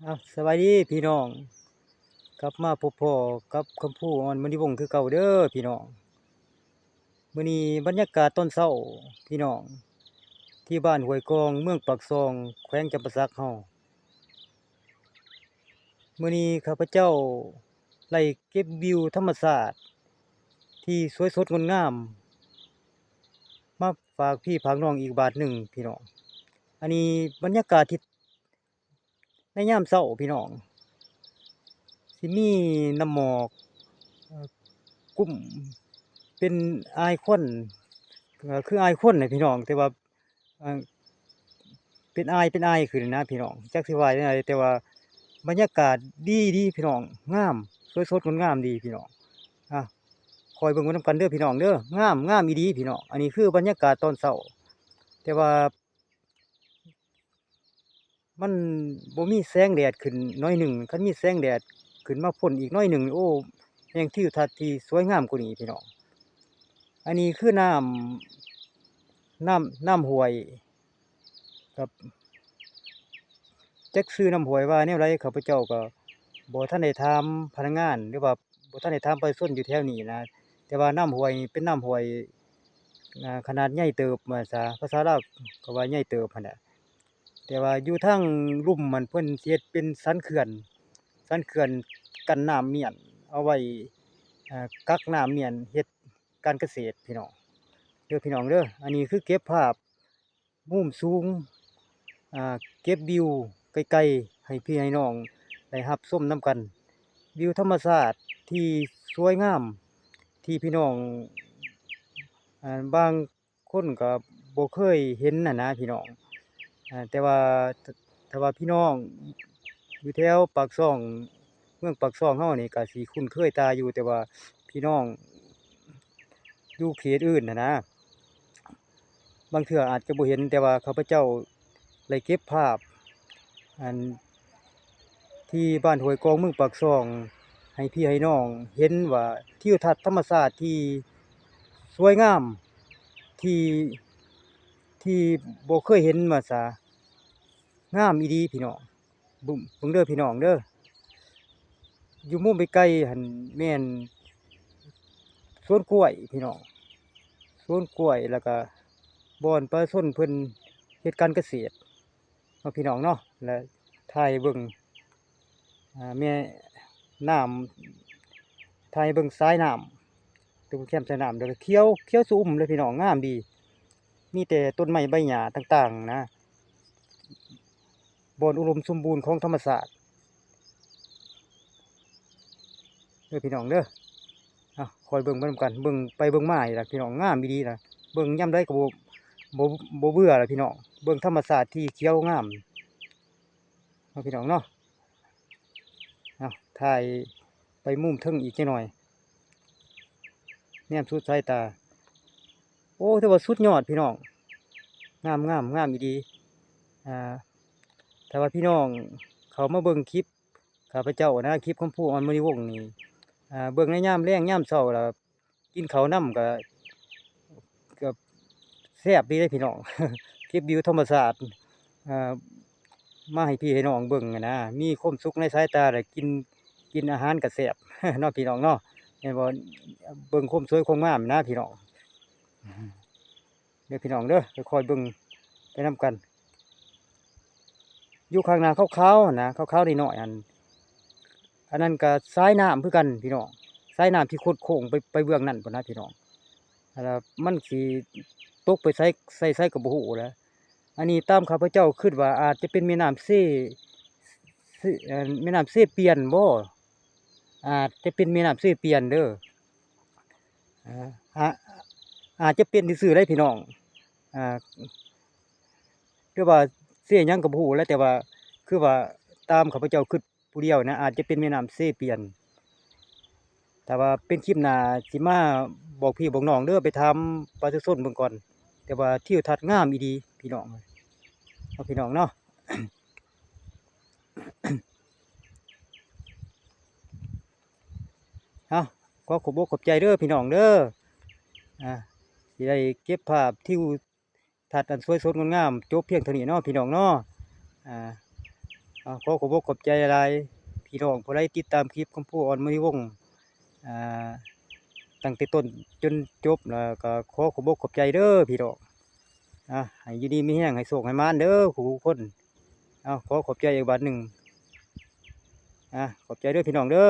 ເອົາ ສະບາຍດີພີ່ນ້ອງ ກັບມາພົບພໍ້ກັບຄຳພູ ອອນມະນີວົງ ຄືເກົ່າເດີພີ່ນ້ອງ. ມື້ນີ້ບັນຍາກາດຕອນເຊົ້າພີ່ນ້ອງ ທີ່ບ້ານຫ້ວຍກອງ ເມືອງປາກຊ່ອງ ແຂວງຈຳປາສັກເຮົາ. ມື້ນີ້ຂ້າພະເຈົ້າໄດ້ເກັບວິວທຳມະຊາດທີ່ສວຍສົດງົດງາມ ມາຝາກພີ່ຝາກນ້ອງອີກບາດໜຶ່ງພີ່ນ້ອງ. ອັນນີ້ບັນຍາກາດທີ່ ໃນຍາມເຊົ້າພີ່ນ້ອງ ຊິມີນ້ຳໝອກ ເອີ່ ກຸ້ມເປັນອາຍຄວັນ ເອີ່ ຄືອາຍຄວັນນະພີ່ນ້ອງ ແຕ່ວ່າ ເອີ່ ເປັນອາຍ ເປັນອາຍຂຶ້ນນະພີ່ນ້ອງ ຈັກຊິວ່າຈັ່ງໃດ ແຕ່ວ່າບັນຍາກາດດີດີພີ່ນ້ອງ ງາມ ສວຍສົດງົດງາມດີພີ່ນ້ອງ. ອ່ະ ຄອຍເບິ່ງໄປນຳກັນເດີພີ່ນ້ອງເດີ ງາມ ງາມອີ່ຫຼີພີ່ນ້ອງ. ອັນນີ້ຄືບັນຍາກາດຕອນເຊົ້າ ແຕ່ວ່າ ມັນບໍ່ມີແສງແດດຂຶ້ນໜ້ອຍໜຶ່ງ ຄັນມີແສງແດດຂຶ້ນມາພົ້ນອີກໜ້ອຍໜຶ່ງ ໂອ້ ແຮ່ງທິວທັດທີ່ສວຍງາມກວ່ານີ້ພີ່ນ້ອງ. ອັນນີ້ຄືນ້ຳ ນ້ຳ ນ້ຳຫ້ວຍ ກັບ ຈັກຊື່ນ້ຳຫ້ວຍວ່າແນວໃດ ຂ້າພະເຈົ້າກໍບໍ່ທັນໄດ້ຖາມພະນັກງານ ຫຼືວ່າ ບໍ່ທັນໄດ້ຖາມປະຊາຊົນຢູ່ແຖວນີ້ນະ ແຕ່ວ່ານ້ຳຫ້ວຍນີ້ເປັນນ້ຳຫ້ວຍ ອ່າ ຂະໜາດໃຫຍ່ເຕີບວ່າຊະ ພາສາລາວກໍວ່າໃຫຍ່ເຕີບຫັ້ນແຫຼະ. ແຕ່ວ່າຢູ່ທາງລຸ່ມຫັ້ນ ເພິ່ນຊິເຮັດເປັນສັນເຂື່ອນ ສັນເຂື່ອນກັ້ນນ້ຳມ້ຽນ ເອົາໄວ້ ເອີ່ ກັກນ້ຳມ້ຽນເຮັດການກະເສດພີ່ນ້ອງ ເດີພີ່ນ້ອງເດີ. ອັນນີ້ຄືເກັບພາບ ມຸມສູງ ອ່າ ເກັບວິວໄກໆ ໃຫ້ພີ່ໃຫ້ນ້ອງໄດ້ຮັບຊົມນຳກັນ ວິວທຳມະຊາດທີ່ສວຍງາມ ທີ່ພີ່ນ້ອງ ອ່າ ບາງຄົນກໍບໍ່ເຄີຍເຫັນຫັ້ນນະພີ່ນ້ອງ. ອ່າ ແຕ່ວ່າ ຖ້າວ່າພີ່ນ້ອງຢູ່ແຖວປາກຊ່ອງ ເມືອງປາກຊ່ອງເຮົານີ້ກໍຊິຄຸ້ນເຄີຍຕາຢູ່ ແຕ່ວ່າພີ່ນ້ອງຢູ່ເຂດອື່ນຫັ້ນນະ ບາງເທື່ອອາດຈະບໍ່ເຫັນ ແຕ່ວ່າຂ້າພະເຈົ້າໄດ້ເກັບພາບ ອັນ ທີ່ບ້ານຫ້ວຍກອງ ເມືອງປາກຊ່ອງ ໃຫ້ພີ່ໃຫ້ນ້ອງເຫັນວ່າທິວທັດທຳມະຊາດທີ່ສວຍງາມ ທີ່ ທີ່ບໍ່ເຄີຍເຫັນວ່າຊະ ງາມອີ່ຫຼີພີ່ນ້ອງ. ເບິ່ງ ເບິ່ງເດີພີ່ນ້ອງເດີ ຢູ່ມຸມໄກໆຫັ້ນແມ່ນສວນກ້ວຍພີ່ນ້ອງ ສວນກ້ວຍ ແລ້ວກະບ່ອນປະຊາຊົນເພິ່ນເຮັດການກະເສດເນາະພີ່ນ້ອງເນາະ. ແລະ ຖ່າຍເບິ່ງ ອ່າ ແມ່ນ້ຳ ຖ່າຍເບິ່ງສາຍນ້ຳ ຕົວແຄມສາຍນ້ຳ ແລ້ວກໍຂຽວ ຂຽວຊະອຸ່ມເລີຍພີ່ນ້ອງ ງາມດີ ມີແຕ່ຕົ້ນໄມ້ໃບຫຍ້າຕ່າງໆນະ ບ່ອນອຸດົມສົມບູນຂອງທຳມະຊາດເດີພີ່ນ້ອງເດີ. ເອົາ ຄອຍເບິ່ງໄປນຳກັນ ເບິ່ງໄປເບິ່ງມານີ້ລະພີ່ນ້ອງ ງາມອີ່ຫຼີລະ ເບິ່ງຍາມໃດກໍບໍ່ ບໍ່ ບໍ່ເບື່ອລະພີ່ນ້ອງ ເບິ່ງທຳມະຊາດທີ່ຂຽວງາມເນາະພີ່ນ້ອງເນາະ. ເອົາ ຖ່າຍໄປມຸມເທິງອີກຈັກໜ່ອຍ ແນມສຸດສາຍຕາ ໂອ້ ຖືວ່າສຸດຍອດພີ່ນ້ອງ ງາມ ງາມ ງາມອີ່ຫຼີ. ອ່າ ຖ້າວ່າພີ່ນ້ອງເຂົ້າມາເບິ່ງຄລິບຂ້າພະເຈົ້ານະ ຄລິບຄຳພູ ອອນມະນີວົງນີ້ ອ່າ ເບິ່ງໃນຍາມແລງຍາມເຊົ້າລະ ກິນເຂົ້ານຳກໍ ກໍແຊບດີເດ້ພີ່ນ້ອງ ເກັບວິວທຳມະຊາດ ເອີ່ ມາໃຫ້ພີ່ໃຫ້ນ້ອງເບິ່ງຫັ້ນນະ ມີຄວາມສຸກໃນສາຍຕາ ແລະ ກິນ ກິນອາຫານກໍແຊບເນາະພີ່ນ້ອງເນາະ ແມ່ນບໍ່? ເບິ່ງຄວາມສວຍຄວາມງາມນະພີ່ນ້ອງ ເດີພີ່ນ້ອງເດີ ຄ່ອຍໆເບິ່ງໄປນຳກັນ. ຢູ່ຂ້າງໜ້າຂາວໆຫັ້ນນະ ຂາວໆນ້ອຍໆຫັ້ນ ອັນນັ້ນກໍສາຍນ້ຳຄືກັນພີ່ນ້ອງ ສາຍນ້ຳທີ່ຄົດໂຄ້ງໄປ ໄປເບື້ອງນັ້ນພຸ້ນນະພີ່ນ້ອງ ແລ້ວມັນຊິຕົກໄປໃສ ໃສ່ໃສກໍບໍ່ຮູ້ແຫຼະ. ອັນນີ້ຕາມຂ້າພະເຈົ້າຄິດວ່າອາດຈະເປັນແມ່ນ້ຳເຊ ເຊ ເອີ່ ແມ່ນ້ຳເຊປຽນບໍ? ອາດຈະເປັນແມ່ນ້ຳເຊປຽນເດີ ອາ ອາດ ອາດຈະເປັນຊື່ໆໄດ໋ພີ່ນ້ອງ ອາ ຫຼືວ່າເຊຫຍັງກໍບໍ່ຮູ້ແຫຼະ ແຕ່ວ່າຄືວ່າຕາມຂ້າພະເຈົ້າຄິດຜູ້ດຽວນະ ອາດຈະເປັນແມ່ນ້ຳເຊປຽນ. ຖ້າວ່າເປັນຄລິບໜ້າຊິມາບອກພີ່ບອກນ້ອງເດີ ໄປຖາມປະຊາຊົນເບິ່ງກ່ອນ ແຕ່ວ່າທິວທັດງາມອີ່ຫຼີພີ່ນ້ອງ ເອົາ ພີ່ນ້ອງເນາະ. ເອົາ ຂໍຂອບອົກຂອບໃຈເດີພີ່ນ້ອງເດີ ອ່າ ທີ່ໄດ້ເກັບພາບທິວທັດອັນສວຍສົດງົດງາມ ຈົບພຽງເທົ່ານີ້ເນາະພີ່ນ້ອງເນາະ ອ່າ ອ່າ ຂໍຂອບອົກຂອບໃຈຫຼາຍໆ ພີ່ນ້ອງຜູ້ໃດຕິດຕາມຄລິບຂອງພູອ່ອນ ມະນີວົງ ອ່າ ຕັ້ງແຕ່ຕົ້ນຈົນຈົບ ແລ້ວກໍຂໍຂອບອົກຂອບໃຈເດີພີ່ນ້ອງ. ອ່າ ໃຫ້ຢູ່ດີມີແຮງ ໃຫ້ໂຊກໃຫ້ໝານເດີທຸກຄົນ. ເອົາ ຂໍຂອບໃຈອີກບາດໜຶ່ງ. ອ່າ ຂອບໃຈເດີພີ່ນ້ອງເດີ.